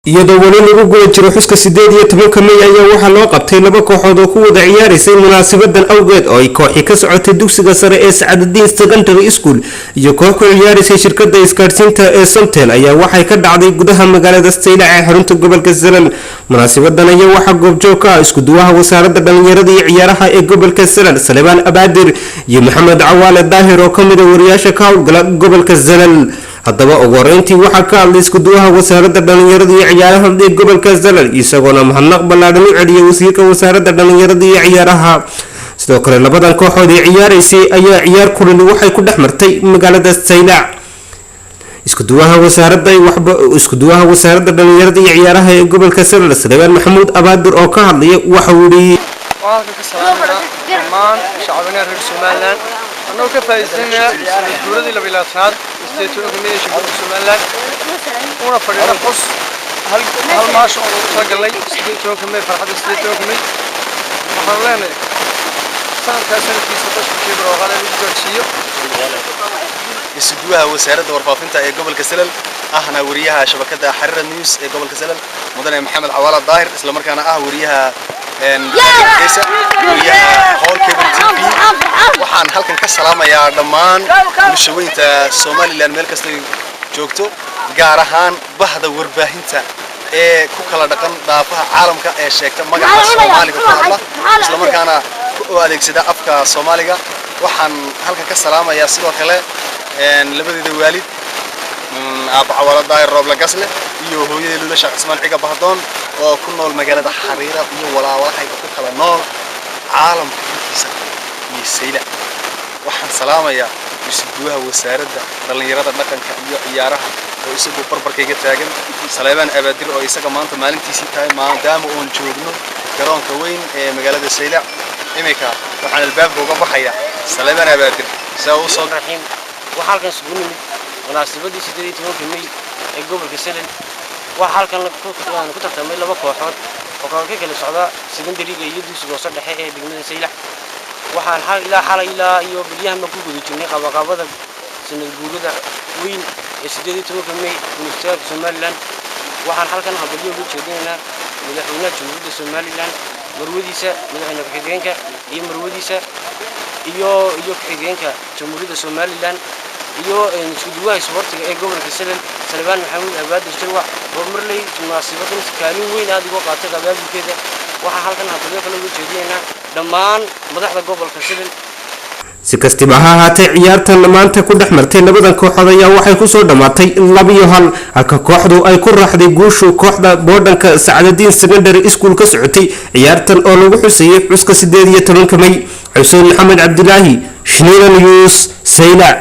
Iyadoo weli lagu guda jiro xuska 18-ka May ayaa waxaa loo qabtay laba kooxood oo ku wada ciyaaraysay munaasabadan awgeed, oo ay kooxi ka socotay dugsiga sare ee Sacadadiin Secondary School iyo koox ku ciyaaraysay shirkada isgaadhsiinta ee Somtel, ayaa waxay ka dhacday gudaha magaalada Saylac ee xarunta gobolka Salal. Munaasabadan ayaa waxaa goobjoog ka ah isku-duwaha wasaaradda dhalinyarada iyo ciyaaraha ee gobolka Salal, Salebaan Abaadir, iyo Maxamed Cawaale Daahir oo kamid a wariyaasha ka howlgala gobolka Salal. Haddaba ugu horeyntii waxaa ka hadlay isku-duwaha wasaaradda dhalinyarada iyo ciyaaraha ee gobolka Salal, isagoona mahadnaq ballaadhan u celiyay wasiirka wasaaradda dhalinyarada iyo ciyaaraha. Sidoo kale labadan kooxood ee ciyaaraysay ayaa ciyaar kulul waxay ku dhex martay magaalada Saylac. Isku-duwaha wasaaradda dhalinyarada iyo ciyaaraha ee gobolka Salal, Salebaan Maxamuud Abaadir, oo ka hadlaya waxa uu yidhi: Waxaan halkan ka salaamaynaa dhammaan shacabweynaha reer Somaliland, annagoo ka faa'iidaysanaya sanad guuradii 22aad 18-ka May ee Jamhuuriyadda Somaliland, una fadhina xus hal maasho oo ugu talagalnay 18-ka May, farxadda 18-ka May. Waxaanu leenahay sanadkaas sanadkiisa bashkii barwaaqada lagu gaadhsiiyo. Isuduwaha wasaaradda warfaafinta ee gobolka Salal, ahna wariyaha shabakada Xariira News ee gobolka Salal, mudane Maxamed Cawaala Daahir, isla markaana ah wariyaha Hargeysa, wariyaha Hall Cable TV. Waxaan halkan ka salaamayaa dhammaan bulshaweynta Somaliland meel kasta ay joogto, gaar ahaan bahda warbaahinta ee ku kala dhaqan daafaha caalamka ee sheegta magaca Soomaaliga ku hadla, isla markaana u adeegsada afka Soomaaliga. Waxaan halkan ka salaamayaa sidoo kale labadeeda waalid, aabba Cawaalo Daahir Rooble Gasle iyo hooyadii Lula Sheekh Cismaan Ciga Bahdoon oo ku nool magaalada Xariira, iyo walaalahayga ku kala nool caalamka intiisa iyo Saylac. Waxaan salaamayaa isuduwaha wasaaradda dhallinyarada, dhaqanka iyo ciyaaraha oo isagu barbarkayga taagan, Saleebaan Abaadir, oo isaga maanta maalintiisii tahay, maadaama oon joogno garoonka weyn ee magaalada Saylac. Iminka waxaan albaabka uga baxaya Saleebaan Abaadir saa u soo Raxiim. Waxaa halkan isugu nimid munaasabadii 18-ka May ee gobolka Salal. Waxaa halkan ku tartamay laba kooxood oo kala ka kala socda secondary-ga iyo dugsiga hoose dhexe ee degmada Saylac. Waxaan ilaa xalay ilaa iyo bilyahan baan ku guda jirnay qabaqabada sanad guurada weyn ee 18-ka May Universitaadka Somaliland. Waxaan halkan hambalyo ugu jeedinaynaa madaxweynaha Jamhuuriyadda Somaliland, marwadiisa, madaxweyne ku-xigeenka iyo marwadiisa, iyo ku-xigeenka Jamhuuriyadda Somaliland, iyo isku duwaha isboortiga ee gobolka Salal, Salebaan Maxamuud Abaadir Jirwac, oo marley munaasabadan kaalin weyn aad uga qaatay abaabulkeeda. Waxaan halkan hambalyo kale uga jeedinaynaa dhammaan madaxda gobolka Salal. Si kastaba ha ahaatee, ciyaartan maanta ku dhex martay labadan kooxood ayaa waxay kusoo dhammaatay 2-1, halka kooxdu ay ku raaxday guushu kooxda boodhanka Sacadadiin Secondary School ka socotay. Ciyaartan oo lagu xuseeyey xuska 18-ka May. Xuseen Maxamed Cabdilaahi, Shniina News, Saylac.